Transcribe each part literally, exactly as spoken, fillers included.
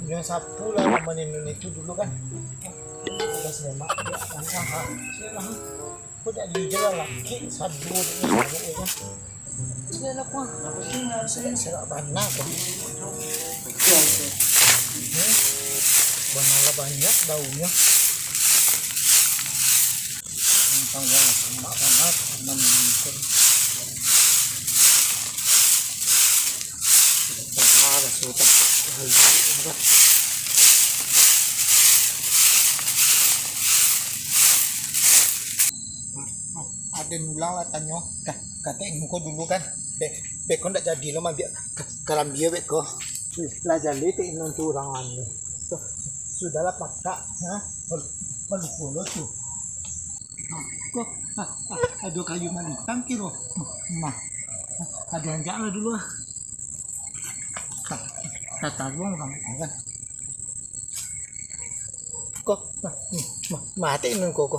Nyo sapu lah, mamanen itu dulu kan. Udah semak, ya, kan, saha. Sudah lah. Kok jadi je lah laki, sadu dulu, sadu, ya kan. Sudah lah, kuah. Apa sih, nggak usah, serak banget, kuah. Betul, sih. Hmm? Banyak lah, banyak daunnya. Tentang banget, semak banget, mamanen itu. Aden ulang lah tanyo. Ka-, katek muko dulu kan. Beko ndak jadi lo mambiak ka-, karambia beko. Lah jaleh tek inun tu urang anu. Sudahlah pakak, ha? Malu-, maluko lo tu. Ko, ah, ah, ado kayu malintang kiro. Nah, ado anjak lah dulu ah. Tataruang urang kan. Ko, ma-, ma-, mati nungko ko.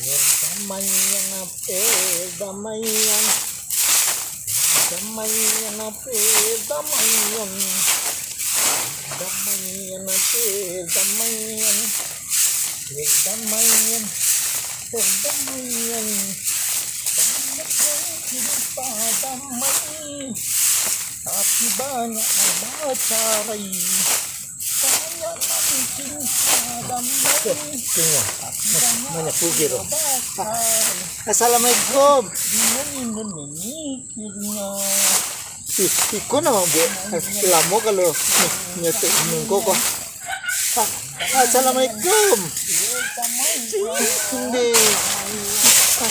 Perdamaian, perdamaian. Damaian, perdamaian. Damaian, perdamaian. Perdamaian, perdamaian. Banyak yang cinta damai, tapi banyak yang bercerai. Banyak yang cinta damai, tapi banyak yang bercerai. Assalamualaikum. Bingung memikirnya. Ih, iko namo buek lamo kalau nyetek nungko ko. Ah, assalamualaikum. Deh. Ah,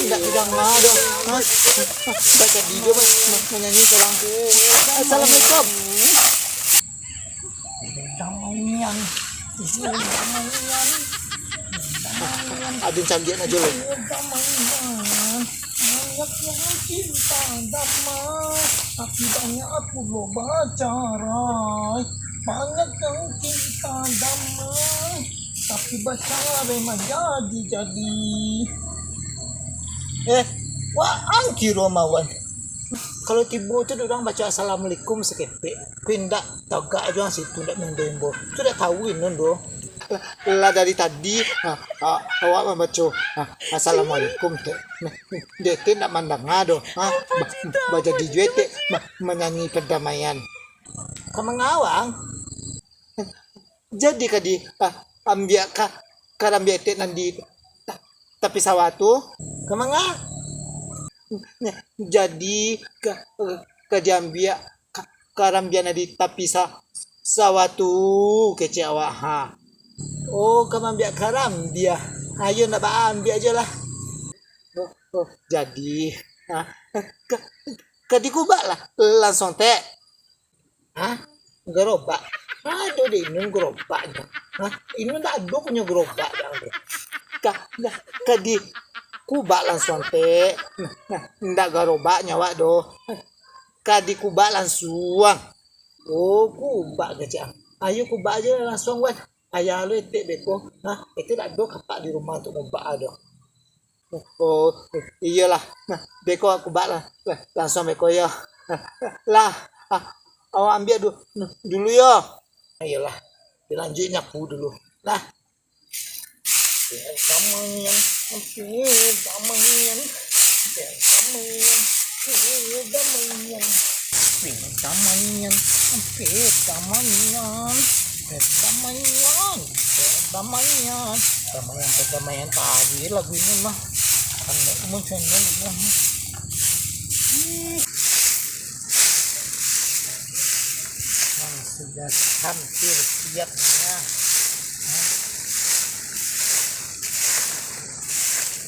ndak didanga doh. Hah? Baca video, ma-, ma-, manyanyi surang. Assalamualaikum. Damaian. Damaian. Aden caliak ajo lah. Damaian. Banyak yang cinta damai, tapi banyak pulo bacarai. Banyak yang cinta damai, tapi bacarai manjadi-jadi. Eh, waang kiro mawan. Kalau tibo tu urang baco assalamualaikum sakepek, tapi indak tagak jo situ, indak mandembo. Tu dak tahu inun doh. Lah, lah dari tadi, ha, ha, awak mambaco, ha, assalamualaikum tu. Nah, dia tu indak mandanga doh. Ha, ba-, bajadi juo tu ma-, manyanyi perdamaian. Ka manga waang? Jadi ka di, ah, ambiak ka, karambia etek nan di ta-, tapi sawah tu? Ka manga? Jadi ka, ka diambiak ka, karambia nan di tapi sa-, sawah tu, kecek awak, ha. Oh, ka mambiak karambia. Ayo, ndak baambiak je lah. Oh, oh, jadi, ha, ka, ka dikubak lah, langsuang tek. Hah? Garobak? Ado dek inun garobaknyo. Hah? Inun ndak ado punyo garobak dak ado. Ka, ka, ka dikubak langsuang tek. Nah, nah, ndak garobaknyo awak doh. Ka dikubak langsuang. Oh, kubak kecek. Ayo kubak ajo langsuang, wan. Payah lo etek beko. Hah? Etek ndak ado kapak di rumah untuak ngubak doh. Oh, iyolah. Nah, beko kubak lah. Lah, langsuang beko yo. Lah, ah, awak ambiak du-, dulu yo. Iyolah, dilanjuik nyapu dulu. Lah. Perdamaian, perdamaian, perdamaian, perdamaian. Perdamaian, perdamaian, perdamaian, perdamaian, perdamaian, perdamaian. Tadi lagu ini mah. Kan nggak munculnya gitu. Hmm. Nah, sudah hampir siapnya. Nah.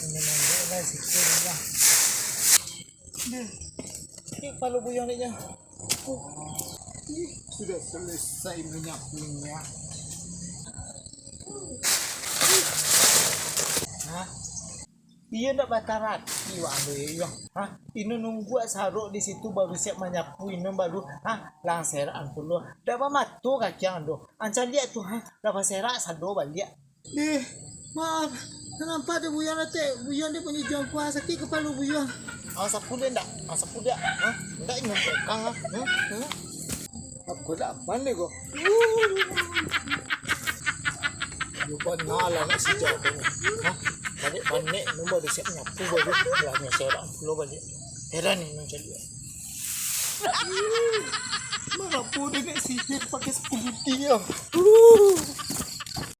Ini nunggu lah situ lah. Deh, ini palu buyang dia. Ih, sudah selesai menyapunya. Hah? Iyo ndak batarati wak ando yo. Hah? Inun nunggu sarok di situ baru siap manyapu inun baru, hah, lang serak pulo. Ndak bamato kaki ang ando. Ang caliak tu, hah, lah baserak sado baliak. Eh, maaf. Nampak tu buyuang latek, buyuang dia punyo jongkuang, sakik kapalo buyuang. Ah, sapu dia ndak? Ah, sapu dia. Ha? Ndak ingat belakang ah. Ha? Ha? Aku dak pandai ko. Yo bana lah nak sijak tu. Ha? Balik panek nombor dia siap nyapu balik. Lah nyo serak pulo balik. Heran ni nang caliak. Mangapa dia nak sihir pakai sepuluh dia?